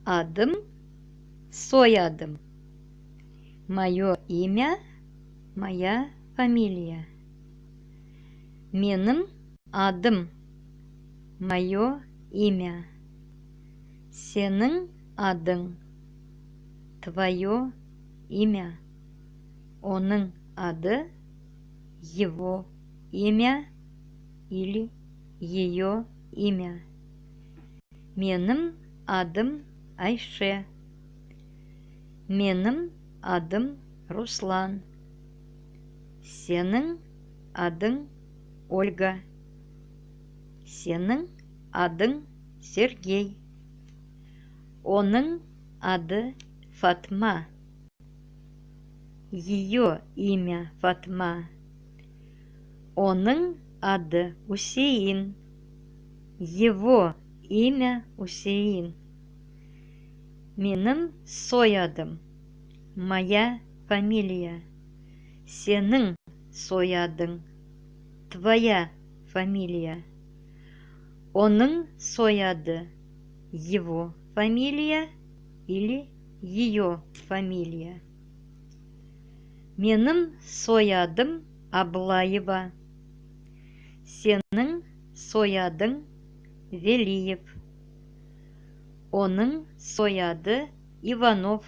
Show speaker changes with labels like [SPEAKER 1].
[SPEAKER 1] Adım, soyadım. Moyo imâ, moya familiya. Menim adım, moyo imâ. Seniñ adıñ, tvoyo imâ. Onıñ adı, yego imâ ili yeyo imâ. Menim adım Ayşe. Menim adım Ruslan. Seniñ adıñ Olga. Seniñ adıñ Sergey. Onıñ adı Fatma. Yeyo imâ Fatma. Onıñ adı Üsein. Yego imâ Üsein. Menim soyadım, moya familiya. Seniñ soyadıñ, tvoya familiya. Onıñ soyadı, yego familiya ili yeyo familiya. Menim soyadım Ablayeva. Seniñ soyadıñ Veliyev. Onıñ soyadı İvanov.